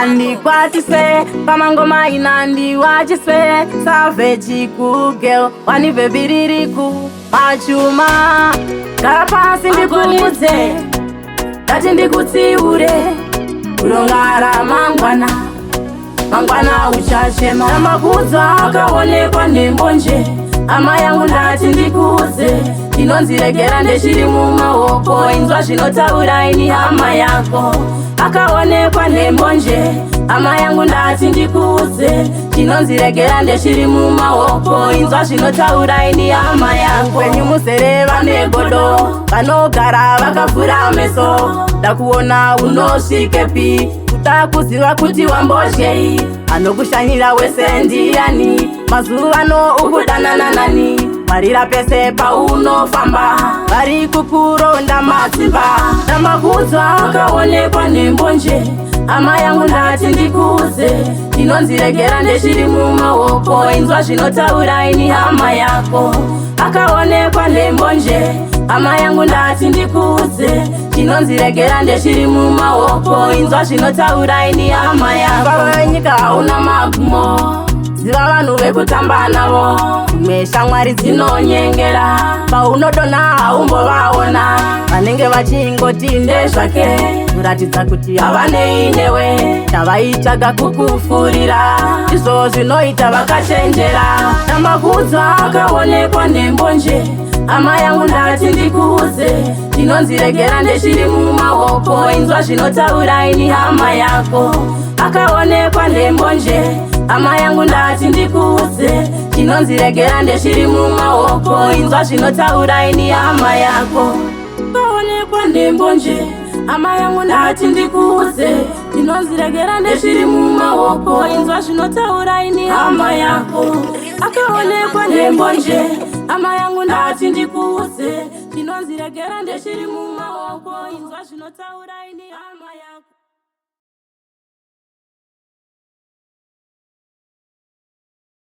Andikwatise pamangoma ina ndiwachise savage kugel wanibvebiririku machuma. Gara pasi ndikuudze, ndati ndikutsiure, kuronga mangwana mangwana uchachema. Namakudzwa akaonekwa nembonje, hama yangu ndati ndikuudze, inonzi regera ndechiri mumaoko. Inzwa zvinotaura ini hama yako. Akaonekwa nembonje, hama yangu ndati ndikuudze, chinonzi regera ndechiri mumaoko. Inzwa zvinotaura ini hama yako. Kwenyu muzere vane godo, vanogara vakavhura meso, ndakuona unosvikepi, kuda kuziva kuti wambodyei, anokushanyira wese ndiani, mazuva ano ukudanana nani, marira pese paunofamba, vari kukuronda matsimba. Namakudzwa akaonekwa nembonje, hama yangu ndati ndikuudze, inonzi regera ndechiri mumaoko. Inzwa zvinotaura ini hama yako. Akaonekwa nembonje, hama yangu ndati ndikuudze, chinonzi regera ndechiri mumaoko. Inzwa zvinotaura ini hama yako. Baba venyika hauna magumo, ziva vanhu vekutamba navo, dzimwe shamwari dzinonyengera, paunodonha haumbovaona, vanenge vachingoti ndezvake, kuratidza kuti havanei newe, chavaitsvaga kukufurira, izvo zvinoita vakachenjera. Namakudzwa akaonekwa nembonje, hama yangu ndati ndikuudze, chinonzi regera ndechiri mumaoko. Inzwa zvinotaura ini hama yako. Akaonekwa nembonje, hama yangu ndati ndikuudze, chinonzi regera ndechiri mumaoko. Inzwa zvinotaura ini hama yako. Akaonekwa nembonje, hama yangu ndati ndikuudze, chinonzi regera ndechiri mumaoko. Inzwa zvinotaura ini hama yako. Akaonekwa nembonje, hama yangu ndati ndikuudze, chinonzi regera ndechiri mumaoko. Inzwa zvinotaura ini hama yako.